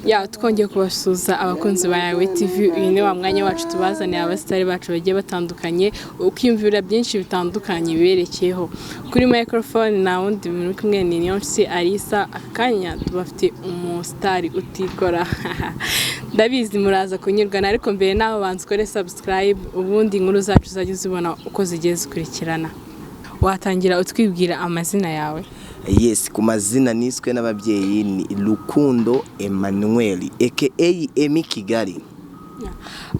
Ya, twongeye kubasuhuza abakunzi ba Yawe TV. Uyu ni wa mwanya wacu tubazaniye abasitari bacu bagiye batandukanye, ukiyumvira byinshi bitandukanye biberekeyeho. Kuri microphone nta wundi muri kumwe, ni Niyonsi Alisa. Aka kanya tubafite umusitari utikora, ndabizi muraza kunyurwa, ariko mbere naho banza ukore subscribe, ubundi inkuru zacu uzajya uzibona uko zigiye zikurikirana. Watangira utwibwira amazina yawe? Yes, ku mazina niswe n'ababyeyi ni Rukundo Emmanuel aka Emmy Kigali.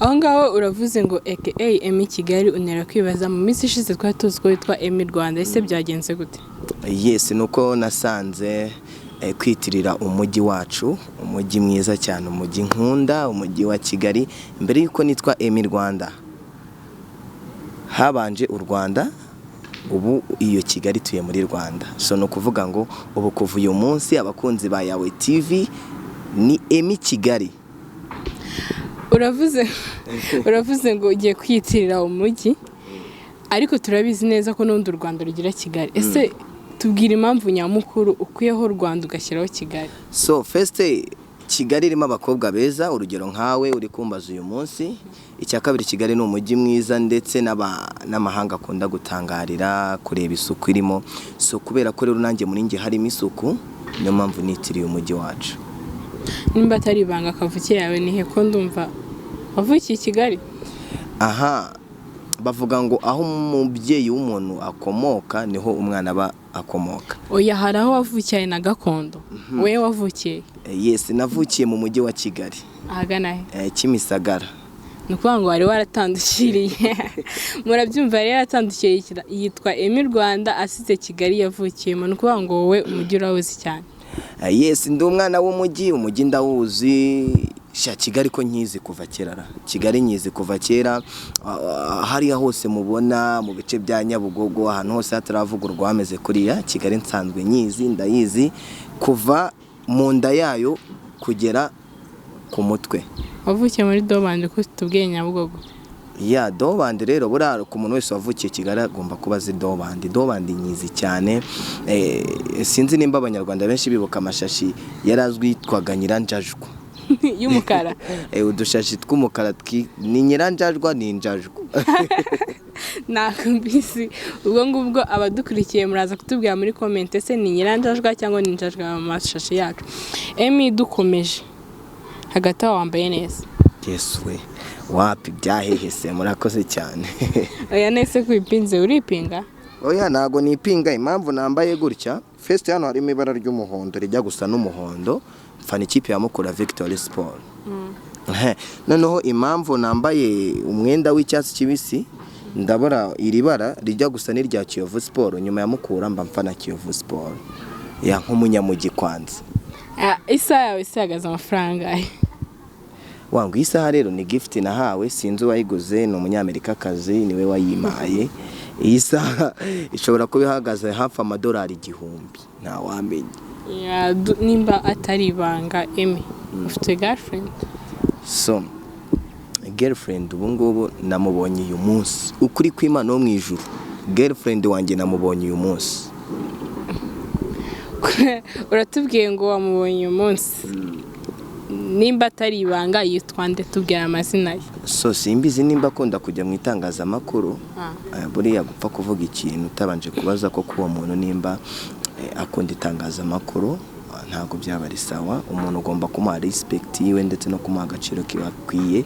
Aho ngaho uravuze ngo aka Emmy Kigali, untera kwibaza: mu minsi ishize twari tuzi ko witwa Emmy Rwanda, ese byagenze gute? Yes, nuko nasanze kwitirira umujyi wacu, umujyi mwiza cyane, umujyi nkunda, umujyi wa Kigali. Mbere yuko nitwa Emmy Rwanda habanje u Rwanda, ubu iyo Kigali tuye muri Rwanda. So ni ukuvuga ngo ubu kuva uyu munsi abakunzi ba Yawe TV ni Emmy Kigali. Uravuze ngo ugiye kwiyitirira umujyi, ariko turabizi neza ko n'ubundi u Rwanda rugira Kigali. Ese tubwira impamvu nyamukuru ukuyeho Rwanda ugashyiraho Kigali? So first, Kigali irimo abakobwa beza, urugero nkawe uri kumbaza uyu munsi. Icya kabiri, Kigali ni umujyi mwiza ndetse n'amahanga akunda gutangarira kureba isuku irimo. So kubera ko rero nanjye muri njye harimo isuku, niyo mpamvu nitiriye umujyi wacu. Nimba atari ibanga, kavukire yawe ni he, ko ndumva wavukiye i Kigali? Aha bavuga ngo aho umubyeyi w'umuntu akomoka niho umwana aba akomoka. Oya, hari aho wavukiye na gakondo. Wowe wavukiye? Yes, navukiye mu mujyi wa Kigali. Ahagana he? Kimisagara. Ni ukuvuga ngo wari waratandukiriye, murabyumva, yari yaratandukiriye, yitwa Emmy Rwanda asize Kigali yavukiyemo. Ni ukuvuga ngo wowe umujyi urawuzi cyane. Yes, ndi umwana w'umujyi, umujyi ndawuzi. Sha, Kigali ko nkizi kuva kera ra. Kigali nyizi kuva kera. Hariya hose mubona mu bice bya Nyabugogo, ahantu hose hataravugurwa hameze kuriya, Kigali nsanzwe nyizi, ndayizi kuva mu nda yayo kugera ku mutwe. Wavukiye muri Dobandi, ko tubwiye Nyabugogo? Ya, Dobandi rero, buriya ku muntu wese wavukiye Kigali agomba kuba azi Dobandi. Dobandi nyizi cyane. Sinzi nimba Abanyarwanda benshi bibuka amashashi yari azwi yitwaga Nyiranjajwa. Y'umukara? Udushashi tw'umukara ni Nyiranjajwa, ni injajwa. Ntabwo mbizi. Ubwo ngubwo abadukurikiye muraza kutubwira muri comment, ese ni Nyiranjajwa cyangwa ni injajwa mu mashashi yacu? Emmy, dukomeje hagati aho, wambaye neza. Yesu we, wapi, byahehese, murakoze cyane. Oya, nese kwipinze, uripinga? Oya, ntago nipinga. Impamvu nambaye gutya, first hano harimo ibara ry'umuhondo, rijya gusa n'umuhondo, mfana ikipe ya Mukura Victory Sport. Noneho impamvu nambaye umwenda w'icyatsi kibisi, ndabona iri bara rijya gusa n'irya Kiyovu Sport. Nyuma ya Mukura mba mfana Kiyovu Sport, ya, nk'umunyamujyi kwanza. Ah, isaha yawe ihagaze amafaranga ahe? Wangu, iyi saha rero ni gift nahawe, sinzi uwayiguze, ni Umunyamerikakazi niwe wayimpaye. Iyi saha ishobora kuba ihagaze hafi amadolari 1000, ntawamenya. Ya, nimba atari ibanga, Emmy, ufite girlfriend? So girlfriend ubu ngubu namubonye uyu munsi, ukuri kw'Imana wo mu ijuru, girlfriend wanjye namubonye uyu munsi. Uratubwiye ngo wamubonye uyu munsi. Nimba atari ibanga, yitwa nde? Tubwira amazina ye. So simbizi nimba akunda kujya mu itangazamakuru. Buriya gupfa kuvuga ikintu utabanje kubaza ko uwo muntu nimba akunda itangazamakuru, ntabwo byaba ari sawa. Umuntu ugomba kumuha respect yiwe ndetse no kumuha agaciro kiwe akwiye,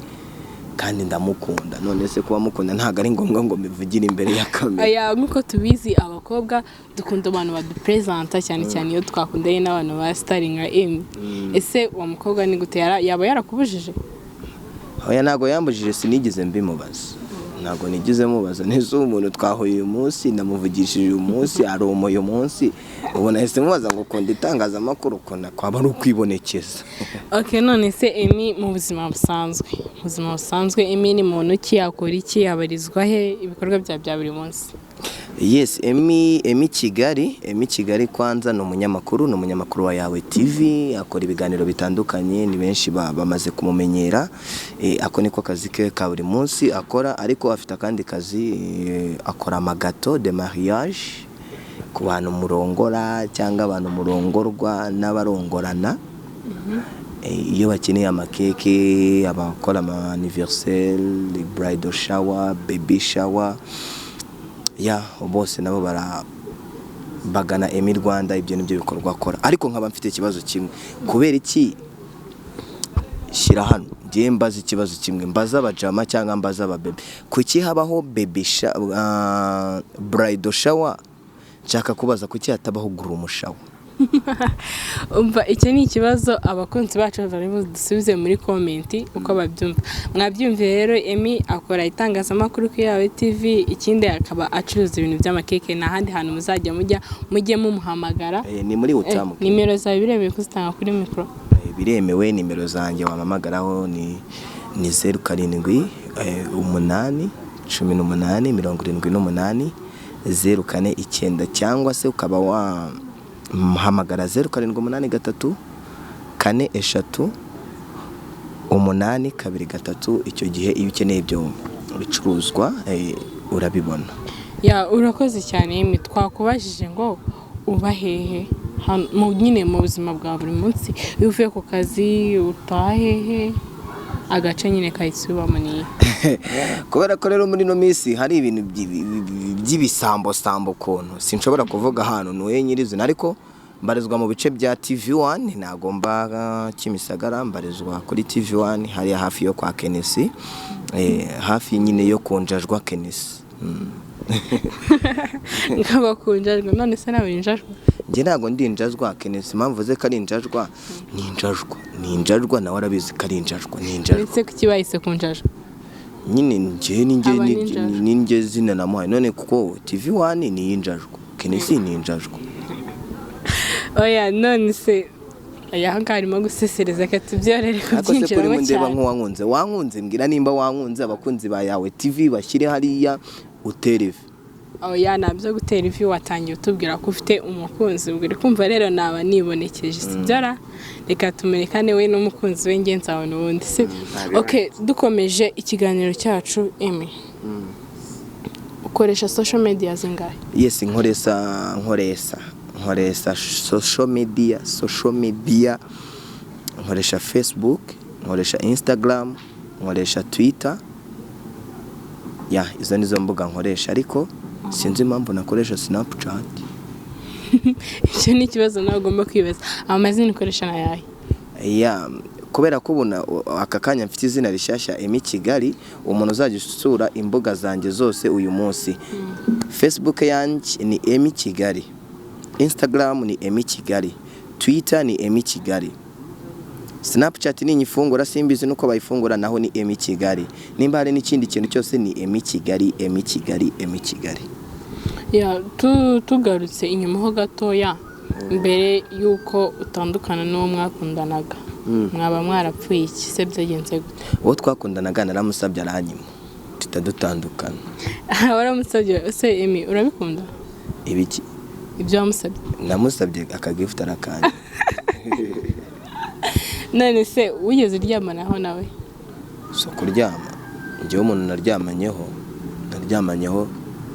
kandi ndamukunda. None se kuba mukunda ntabwo ari ngombwa ngo mbivugire imbere ya kamera? Aya, nk'uko tubizi, abakobwa dukunda abantu baduperezanta, cyane cyane iyo twakundanye n'abantu ba star nka Emmy. Ese uwo mukobwa ni gute, yaba yarakubujije? Oya, ntabwo yambujije, sinigeze mbimubaza, ntabwo nigeze mubaza neza. Umuntu twahuye uyu munsi, namuvugishije uyu munsi, aruma uyu munsi, ubu nahise mubaza ngo ukunda itangazamakuru, ukunda kwaba ari ukwibonekeza. Ok, none se Emmy mu buzima busanzwe Emmy ni muntu ki, yakora iki, yabarizwa he, ibikorwa bya buri munsi? Yes, Emmy Kigali, Emmy Kigali kwanza ni umunyamakuru, ni umunyamakuru wa Yawe TV, akora ibiganiro bitandukanye, ni benshi bamaze kumumenyera. Ako niko kazi ke ka buri munsi akora, ariko afite akandi kazi, akora amagâteau de mariage ku bantu murongora cyangwa abantu murongorwa n'abarongorana. Iyo bakeneye amakeke, abakora ama anniversaire, bridal shower, baby shower, ya bose nabo bara bagana Emmy Rwanda. Ibyo nibyo bikorwa akora. Ariko nkaba mfite ikibazo kimwe: kubera iki? Shyira hano, ngiye mbaza ikibazo kimwe, mbaza abajama cyangwa mbaza ababebe: kuki habaho baby bridal shower? Nshaka kubaza, kuki hatabaho groom shower? Umva, icyo ni ikibazo abakunzi bacu bari budusubize muri comment uko babyumva. Mwabyumviye rero, Emmy akora itangazamakuru kuri Yawe TV, ikindi akaba acuruza ibintu by'amakeke. Nta handi hantu muzajya mujya, mujye mumuhamagara. Ni muri Utamu. Nimero zawe biremewe kuzitanga kuri mikoro? Biremewe. Nimero zanjye wampamagaraho ni 07 8 18 78 049, cyangwa se ukaba wahamagara 0783 433 823. Icyo gihe iyo ukeneye ibyo bicuruzwa, urabibona. Ya, urakoze cyane, Emmy. Twakubajije ngo uba hehe nyine mu buzima bwa buri munsi? Iyo uvuye ku kazi utaha hehe? Agace nyine kahise ubamo ni Kubera ko rero muri ino minsi hari ibintu by'ibisambosambo ukuntu, sinshobora kuvuga ahantu ntuye nyirizina, ariko mbarizwa mu bice bya TV1. Ntabwo mba Kimisagara, mbarizwa kuri TV1 hariya hafi yo kwa Kenesi, hafi nyine yo kunjajwa Kenesi. Nkaba kunjajwa? None se nawe injajwa? Njye ntabwo ndi injajwa. Kenesi impamvu ze ko ari injajwa, ni injajwa, ni injajwa, nawe arabizi ko ari injajwa, ni injajwa. Uretse kuki bahise kunjajwa? Nyine njye ni njye. Aba n'injajwa. Ni njye zina namuhaye none, kuko TV1 ni iy'injajwa, Kenesi ni injajwa. Oya, none se aya ngaha arimo gusesereza, reka tubyorere Ariko se kuri kubyinjiramo ndeba cyane. nk'uwankunze, wankunze, mbwira nimba wankunze. Abakunzi ba Yawe TV bashyire hariya utere ivi. Oya, nabyo gutera ivi. Watangiye utubwira ko ufite umukunzi, ubwo uri kumva rero naba nibonekeje, sibyo ra? Reka tumerekane we n'umukunzi we, ngenzi nzabona ubundi si OK. Dukomeje ikiganiro cyacu, Emmy, ukoresha social media zingahe? Yes, nkoresha social media, social media nkoresha Facebook, nkoresha Instagram, nkoresha Twitter. Ya, izo nizo mbuga nkoresha, ariko sinzi impamvu nakoresha Snapchat. Icyo ni ikibazo nawe ugomba kwibaza. Amazina ukoresha ni ayahe? Ya, kubera ko ubu aka kanya mfite izina rishyashya, Emmy Kigali, umuntu uzajya usura imbuga zanjye zose uyu munsi: Facebook yanjye ni Emmy Kigali, Instagram ni Emmy Kigali, Twitter ni Emmy Kigali, Snapchat ninyifungura, simbizi nuko bayifungura, naho ni Emmy Kigali. Nimba hari n'ikindi kintu cyose ni Emmy Kigali, Emmy Kigali, Emmy Kigali. Ya, tugarutse inyuma ho gatoya, mbere y'uko utandukana n'uwo mwakundanaga, mwaba mwarapfuye iki se? Byagenze gute? Uwo twakundanaga naramusabye aranyima, tutadutandukana. Waramusabye se? Emmy, urabikunda? Ibiki? Ibyo wamusabye. Namusabye akagifuta arakanya. None se wigeze uryamanaho nawe? So kuryama, njyewe umuntu naryamanaho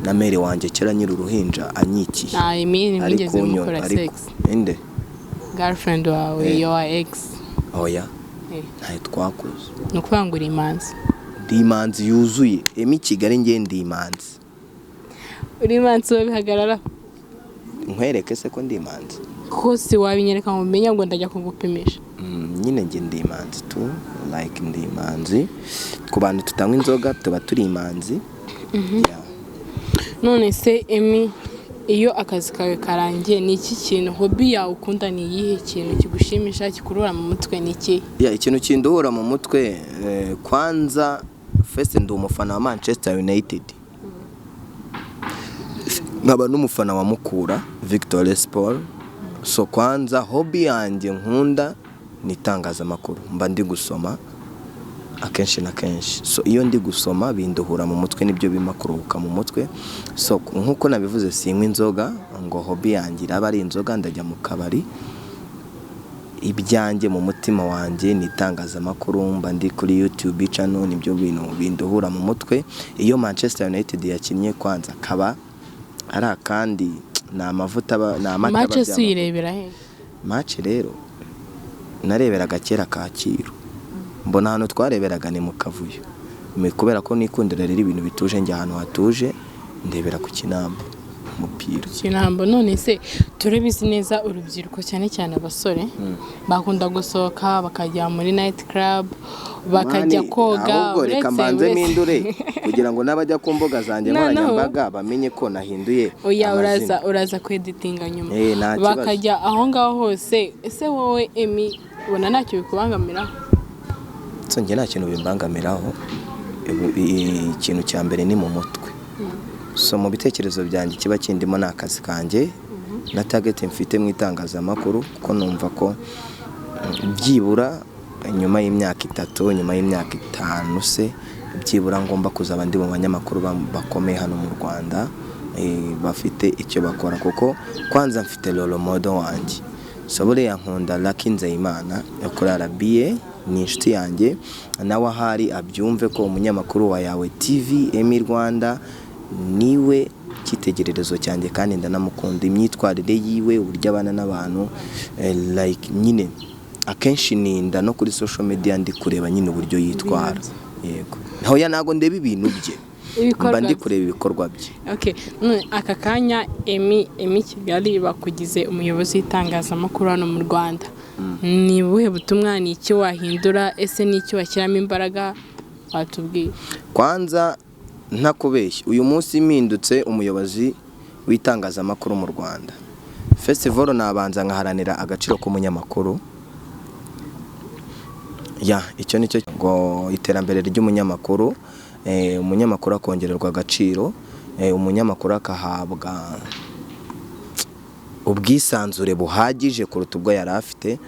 na mère wanjye kera nyiri uruhinja anyikiye. Nta Emmy, Ari ntimwigeze kunyo- mukora sex? Inde? Girlfriend wawe. Your ex. Oya. Eh. Ntayo twakoze. Ni ukuvuga ngo uri imanzi? Ndi imanzi yuzuye, Emmy Kigali, ngiye ndi imanzi. Uri imanzi, babihagararaho? Nkwereke se ko ndi imanzi? Ko si wabinyereka ngo umenye ngo ndajya kugupimisha. Nyine njye ndi imanzi tu, like ndi imanzi. Ku bantu tutanywa inzoga tuba turi imanzi. Yeah. None se Emmy, iyo akazi kawe karangiye, ni iki kintu, hobby yawe ukunda ni iyihe? Kintu kigushimisha, kikurura mu mutwe ni iki? Yeah, ikintu kinduhura mu mutwe, kwanza first ndi umufana wa Manchester United, nkaba n'umufana wa Mukura Victory Sport. So kwanza hobby yanjye nkunda ni itangazamakuru, mba ndi gusoma akenshi na kenshi. So iyo ndi gusoma binduhura mu mutwe, nibyo bimpa kuruhuka mu mutwe. So nk'uko nabivuze, sinywa inzoga ngo hobby yanjye iraba ari inzoga, ndajya mu kabari. Ibyanjye mu mutima wanjye ni itangazamakuru, mba ndi kuri YouTube channel, nibyo bintu binduhura mu mutwe. Iyo Manchester United yakinnye kwanza kaba ari akandi, ni amavuta ni amata aba Match se byamavuta. Uyirebera he? Match rero Nareberaga kera Kacyiru, mbona ahantu twareberaga ni mu kavuyo. Kubera ko nikundira rero ibintu bituje, njya ahantu hatuje ndebera ku Kinamba umupira. Kinamba. None se turabizi neza, urubyiruko, cyane cyane abasore, bakunda gusohoka bakajya muri night club, bakajya Man, koga. Ahubwo reka mbanze mpindure kugira ngo n'abajya ku mbuga zanjye Noneho- nkoranyambaga bamenye ko nahinduye Oya, amazina. Uraza kweditinga nyuma. Eh, nta kibazo. Bakajya aho ngaho hose. Ese wowe Emmy, ubona ntacyo bikubangamiraho? So njye nta kintu bimbangamiraho. Ikintu cya mbere ni mu mutwe. So mu bitekerezo byanjye kiba kindimo ni akazi kanjye na target mfite mu itangazamakuru, kuko numva ko byibura nyuma y'imyaka 3, nyuma y'imyaka 5 se, byibura ngomba kuzaba ndi mu banyamakuru bakomeye hano mu Rwanda, bafite icyo bakora, kuko kwanza mfite role model wanjye. So buriya nkunda Lucky Nzeyimana ukora RBA, ni inshuti yanjye nawe, ahari abyumve ko umunyamakuru wa Yawe TV Emmy Rwanda niwe cyitegererezo cyanjye, kandi ndanamukunda imyitwarire yiwe, uburyo abana n'abantu, like nyine akenshi ninda no kuri social media ndi kureba nyine uburyo yitwara. Yego, ntoya ntabwo ndeba ibintu bye, Ibikorwa mba ndi bye. kureba ibikorwa bye. Okay, none aka kanya Emmy Kigali bakugize umuyobozi w'itangazamakuru hano mu Rwanda. Ni ubuhe butumwa, ni iki wahindura, ese ni iki washyiramo imbaraga, watubwiye? Kwanza ntakubeshya, uyu munsi mpindutse umuyobozi w'itangazamakuru mu Rwanda, festival nabanza nkaharanira agaciro k'umunyamakuru. Ya, icyo nicyo ngo iterambere ry'umunyamakuru, umunyamakuru akongererwa agaciro, umunyamakuru akahabwa ubwisanzure buhagije kuruta ubwo yari afite,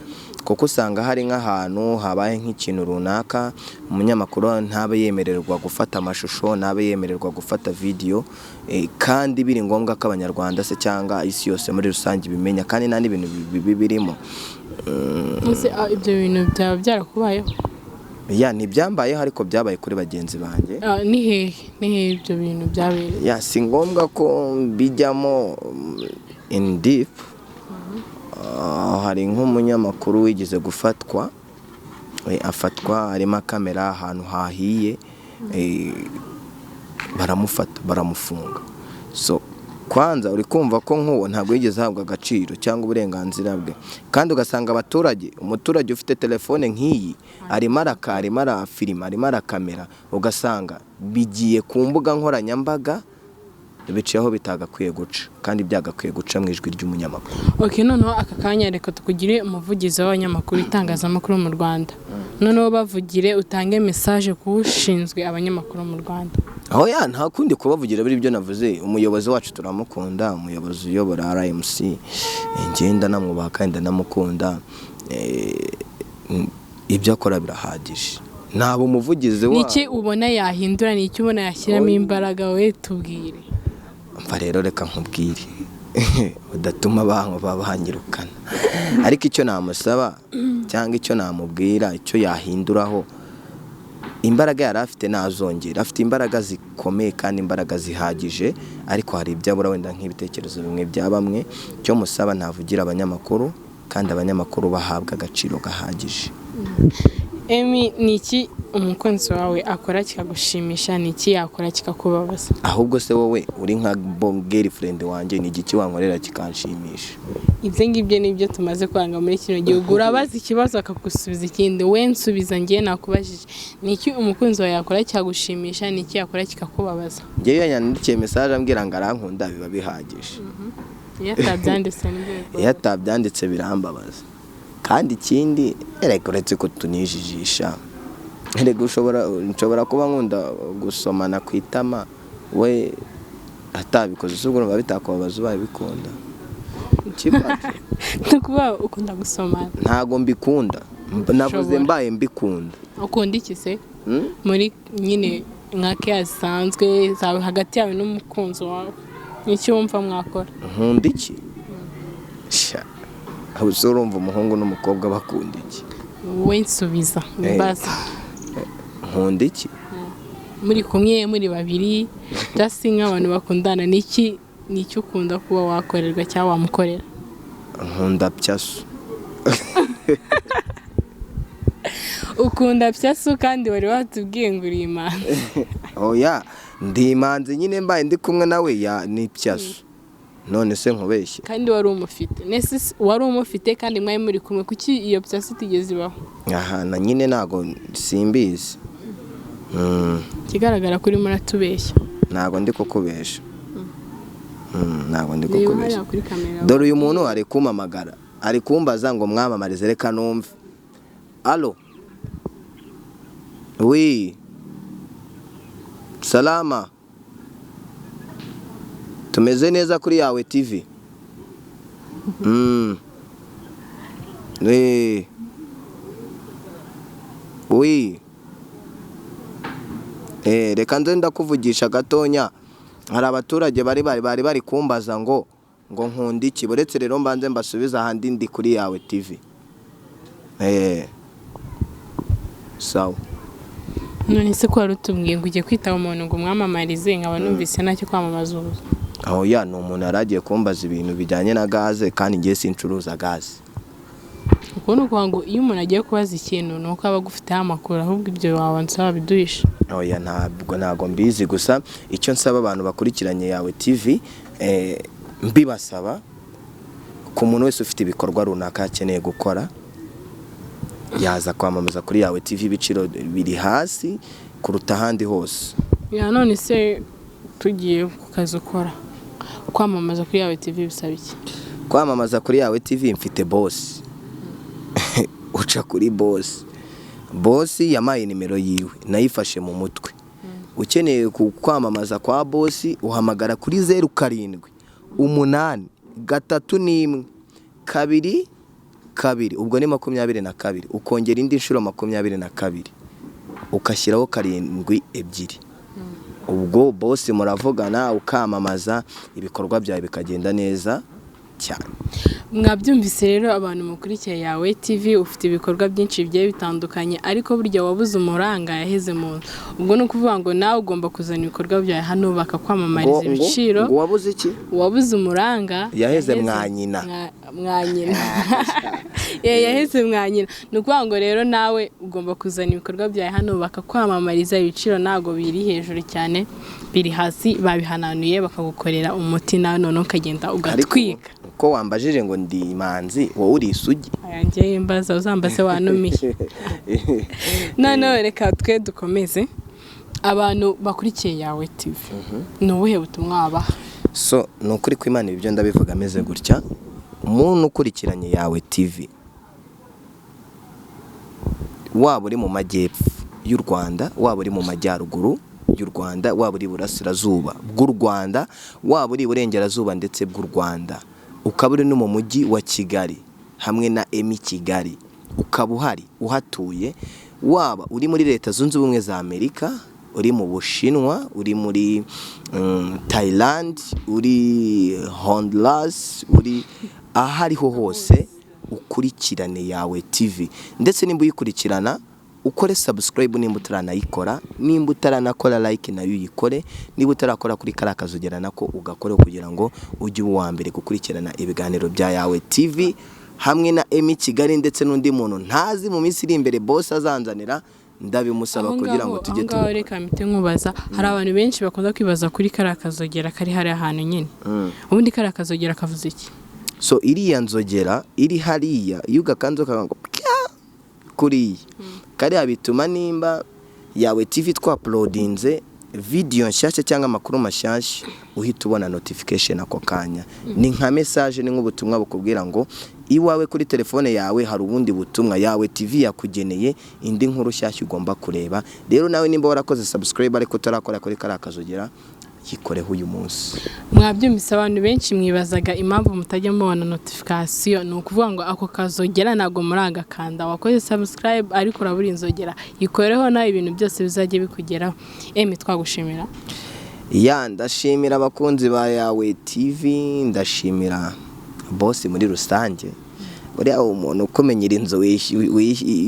kuko usanga hari nk'ahantu habaye nk'ikintu runaka, umunyamakuru ntabe yemererwa gufata amashusho, ntabe yemererwa gufata video, kandi biri ngombwa ko Abanyarwanda se cyangwa isi yose muri rusange ibimenya, kandi nta n'ibintu bibi birimo. Ese ibyo bintu byaba byarakubayeho? Ya, ntibyambayeho ariko byabaye kuri bagenzi banjye. Ah, ni hehe ibyo bintu byabereye? Ya, si ngombwa ko bijyamo in deep. Hari nk'umunyamakuru wigeze gufatwa, afatwa arimo kamera ahantu hahiye, baramufata baramufunga. So kwanza uri kumva ko nk'uwo ntabwo yigeze ahabwa agaciro cyangwa uburenganzira bwe, kandi ugasanga abaturage, umuturage ufite telefone nk'iyi arimo arafilima, arimo arakamera, ugasanga bigiye ku mbuga nkoranyambaga, biciye aho bitagakwiye guca kandi byagakwiye guca mu ijwi ry'umunyamakuru. Ok, noneho aka kanya reka tukugire umuvugizi w'abanyamakuru, itangazamakuru mu Rwanda. Noneho bavugire, utange message ku ushinzwe abanyamakuru mu Rwanda. Aho ya nta kundi kubavugira biri ibyo navuze. Umuyobozi wacu turamukunda, umuyobozi uyobora RMC, ngenda namwubaha kandi ndanamukunda. Ibyo akora birahagije, naba umuvugizi Ni wabo. iki ubona yahindura, ni iki ubona yashyiramo imbaraga? We tubwire. Mva rero, reka nkubwire udatuma banyirukana, ariko icyo namusaba cyangwa icyo namubwira, icyo yahinduraho, imbaraga yari afite nazongera. Afite imbaraga zikomeye kandi imbaraga zihagije, ariko hari ibyo abura, wenda nk'ibitekerezo bimwe bya bamwe. Icyo musaba, ntavugira abanyamakuru kandi abanyamakuru bahabwa agaciro gahagije. Emmy, ni iki umukunzi wawe akora kikagushimisha, ni iki yakora kikakubabaza? Ahubwo se wowe uri nka girlfriend wanjye, ni igiki wankorera kikanshimisha? Ibyo ngibyo ni byo tumaze kwanga muri kino gihugu. Urabaza ikibazo akagusubiza ikindi. We nsubiza, ngiye nakubajije: ni iki umukunzi wawe yakora kikagushimisha, ni iki yakora kikakubabaza? Njyewe iyo yandikiye message ambwira ngo arankunda, biba bihagije. Iyo atabyanditse nibyo Iyo bikubabaza? atabyanditse birambabaza. Kandi ikindi, erega uretse ko tunijijisha, erega nshobora kuba nkunda gusomana ku itama, we atabikoze. Si ubwo urumva bitakubabaza ubaye bikunda? Ikibazo Ni ukuvuga ukunda gusomana? Ntago mbikunda. Navuze Ushobora. mbaye mbikunda. Ukunda iki se? Hmm? Muri nyine nka keya zisanzwe zawe hagati yawe n'umukunzi wawe, ni iki wumva mwakora? Nkunda iki? Sha, se urumva umuhungu n'umukobwa bakunda iki? Wowe nsubiza, mbaza. Nkunda iki? Muri kumwe muri babiri, just nk'abantu bakundana, ni iki ukunda kuba wakorerwa cyangwa wamukorera? Nkunda pyaso. Ukunda pyasu kandi wari watubwiye ngo uri imanzi. Oya, ndi imanzi nyine, mbaye ndi kumwe nawe ya ni pyasu. None se nkubeshye? Kandi wari umufite. Nese wari umufite kandi mwari muri kumwe, kuki iyo pyasu itigeze ibaho? Aha na nyine ntago simbizi. Ikigaragara kuri muratubeshya. Ntago ndi kukubesha. Ntago ndi Reba kukubesha. hariya kuri kamera. Dore uyu muntu ari kumpamagara, ari kumbaza ngo mwamamarize, reka numve. Allo, oui, salama, tumeze neza kuri Yawe TV. Oui, oui. Reka nze ndakuvugisha gatonya, hari abaturage bari kumbaza ngo nkunda iki. Buretse rero mbanze mbasubize ahandi, ndi kuri Yawe TV. Sawa. None se ko wari utubwiye ngo ugiye kwitaba umuntu ngo umwamamarize, nkaba numvise ntacyo kwamamaza ubu? Aho ya ni umuntu yari agiye kumbaza ibintu bijyanye na gaze, kandi ngiye sincuruza gaze. Uko ni ukuvuga ngo iyo umuntu agiye kubaza ikintu ni uko aba agufiteho amakuru, ahubwo ibyo wabanza wabiduhisha. Oya, ntabwo mbizi. Gusa icyo nsaba abantu bakurikiranye Yawe TV, mbibasaba ku muntu wese ufite ibikorwa runaka akeneye gukora, yaza kwamamaza kuri Yawe TV, ibiciro biri hasi kuruta ahandi hose. Ya, none se tugiye ku kazi ukora, kwamamaza kuri Yawe TV bisaba iki? Kwamamaza kuri Yawe TV, mfite boss, uca kuri boss. Boss yampaye nimero yiwe, nayifashe mu mutwe. Ukeneye kwamamaza kwa boss, uhamagara kuri 0783 122, ubwo ni 22, ukongera indi nshuro 22, ugashyiraho 7 2. Ubwo boss muravugana, ukamamaza, ibikorwa byawe bikagenda neza cyane. Mwabyumvise rero abantu mukurikiye Yawe TV, ufite ibikorwa byinshi bigiye bitandukanye, ariko burya wabuze umuranga yaheze mu nzu. Ubwo ni ukuvuga ngo nawe ugomba kuzana ibikorwa byawe hano bakakwamamariza ibiciro. Ngo wabuze iki? Uwabuze umuranga Yaheze mwa nyina. Mwa nyina. Yaheze mwa nyina. Ni ukuvuga ngo rero nawe ugomba kuzana ibikorwa byawe hano bakakwamamariza, ibiciro ntabwo biri hejuru cyane, biri hasi, babihananuye, bakagukorera umuti, nawe noneho ukagenda ugatwika. Ko wambajije ngo ndi imanzi, wowe uri isugi? Aya njyewe mbaza uzambaze wanumiye. Noneho reka twe dukomeze. Abantu bakurikiye Yawe TV, ni ubuhe butumwa wabaha? So ni ukuri kw'Imana, ibyo ndabivuga ameze gutya: umuntu ukurikiranye Yawe TV, waba uri mu majyepfo y'u Rwanda, waba uri mu majyaruguru y'u Rwanda, waba uri iburasirazuba bw'u Rwanda, waba uri iburengerazuba ndetse bw'u Rwanda, ukaba uri no mu mujyi wa Kigali hamwe na Emi Kigali, ukaba uhari uhatuye, waba uri muri Leta Zunze Ubumwe za Amerika, uri mu Bushinwa, uri muri Thailand, uri Honduras, uri aho ariho hose, ukurikirane Yawe TV. Ndetse nimba uyikurikirana, ukore subscribe nimba utaranayikora, nimba utaranakora like nayo uyikore, niba utarakora kuri kariya kazogera nako ugakore, kugira ngo ujye uba uwa mbere gukurikirana ibiganiro bya Yawe TV hamwe na Emi Kigali, ndetse n'undi muntu ntazi mu minsi iri imbere boss azanzanira, ndabimusaba Aho kugira ngo ngaho tujye aho ngaho tubikora. Reka mpite nkubaza, hari abantu benshi bakunda kwibaza kuri kariya kazogera kari hariya hantu nyine. Ubundi kariya kazogera kavuze iki? So iriya nzogera iri hariya, iyo ugakanze ukavuga ngo pya kuriya kariya, bituma nimba Yawe TV twauploadinze video nshyashya cyangwa amakuru mashyashya, uhita ubona notification ako kanya. Ni nka message, ni nk'ubutumwa bukubwira ngo iwawe kuri telefone yawe hari ubundi butumwa Yawe TV yakugeneye, indi nkuru nshyashya ugomba kureba. Rero nawe nimba warakoze subscribe ariko utarakora kuri kariya kazogera, yikoreho uyu munsi. Mwabyumvise, abantu benshi mwibazaga impamvu mutajya mubona notification. Ni ukuvuga ngo ako kazogera ntabwo muragakanda. Wakoze subscribe ariko urabura inzogera, ikoreho nawe ibintu byose bizajya bikugeraho. Emi, twagushimira. Ya, ndashimira abakunzi ba Yawe TV, ndashimira boss muri rusange. Buriya umuntu ukumenyera inzu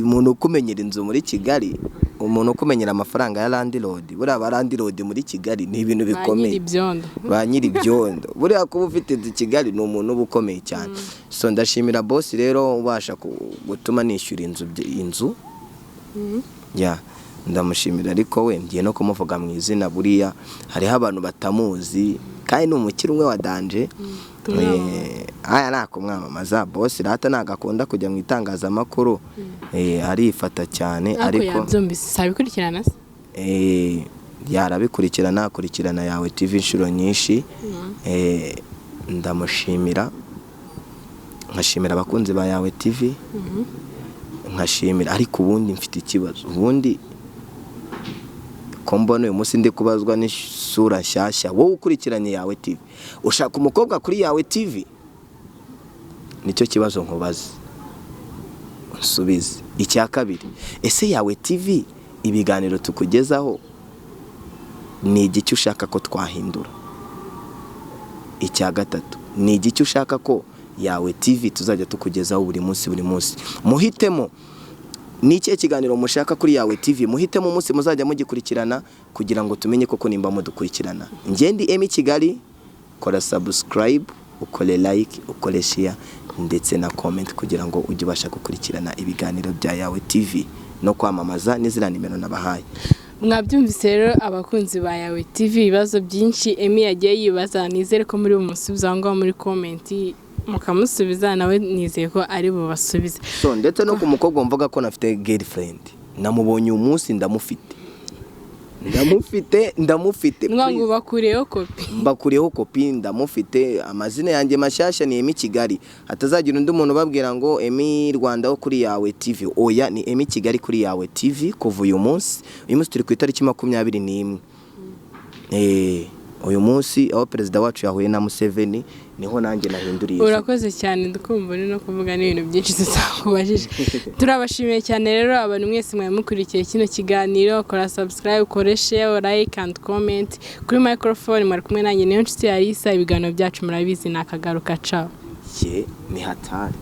umuntu ukumenyera inzu muri Kigali, umuntu ukumenyera amafaranga ya landlord, buriya ba landlord muri Kigali ni ibintu Ba bikomeye. Nyir'ibyondo. Ba nyir'ibyondo. Buriya kuba ufite inzu i Kigali ni umuntu uba ukomeye cyane. So ndashimira boss rero ubasha gutuma nishyura inzu. Ya, ndamushimira, ariko we ngiye no kumuvuga mu izina. Buriya hariho abantu batamuzi kandi ni umukire umwe wa danger. Tumwamamaze. Aya nakumwamamaza boss rata, ntabwo akunda kujya mu itangazamakuru. Arifata cyane. Ariko ariko yabyumvise, sabikurikirana se? Yarabikurikirana, akurikirana Yawe TV inshuro nyinshi. Ndamushimira, nkashimira abakunzi ba Yawe TV, nkashimira. Ariko ubundi mfite ikibazo. Ubundi ko mbona uyu munsi ndi kubazwa n'isura nshyashya, wowe ukurikiranye Yawe TV, ushaka umukobwa kuri Yawe TV? Nicyo kibazo nkubaza, unsubize. Icya kabiri, ese Yawe TV ibiganiro tukugezaho ni igiki ushaka ko twahindura? Icya gatatu, ni igiki ushaka ko Yawe TV tuzajya tukugezaho buri munsi, buri munsi? Muhitemo, ni ikihe kiganiro mushaka kuri Yawe TV? Muhitemo umunsi muzajya mugikurikirana kugira ngo tumenye koko nimba mudukurikirana. Njye ndi Emmy Kigali. Kora subscribe, ukore like, ukore share ndetse na comment kugira ngo ujye ubasha gukurikirana ibiganiro bya Yawe TV no kwamamaza n'iziriya nimero nabahaye. Mwabyumvise rero, abakunzi ba Yawe TV, ibibazo byinshi Emmy yagiye yibaza. Nizere ko muri bumusubize aho ngaho muri comment, mukamusubiza, nawe nizeye ko ari bubasubize. So ndetse no ku mukobwa mvuga ko nafite girlfriend, namubonye uyu munsi, ndamufite, ndamufite, ndamufite. Ngo Please. Bakureho kopi. Mbakuriyeho kopi, ndamufite. Amazina yanjye mashyashya ni Emmy Kigali. Hatazagira undi muntu ubabwira ngo Emmy Rwanda wo kuri Yawe TV. Oya, ni Emmy Kigali kuri Yawe TV kuva uyu munsi. Uyu munsi turi ku itariki 21. Uyu munsi aho perezida wacu yahuye na Museveni, niho nanjye nahinduriye izina. Urakoze cyane, ndikumva uri no kuvuga n'ibintu byinshi tutakubajije. Turabashimiye cyane rero abantu mwese mwari mukurikiye kino kiganiro. Kora subscribe, ukore share, like and comment. Kuri microphone mwari kumwe nanjye, niyo nshuti ya Alisa. Ibiganiro byacu murabizi, ni akagaruka. Ciao. Ye, ni hatari.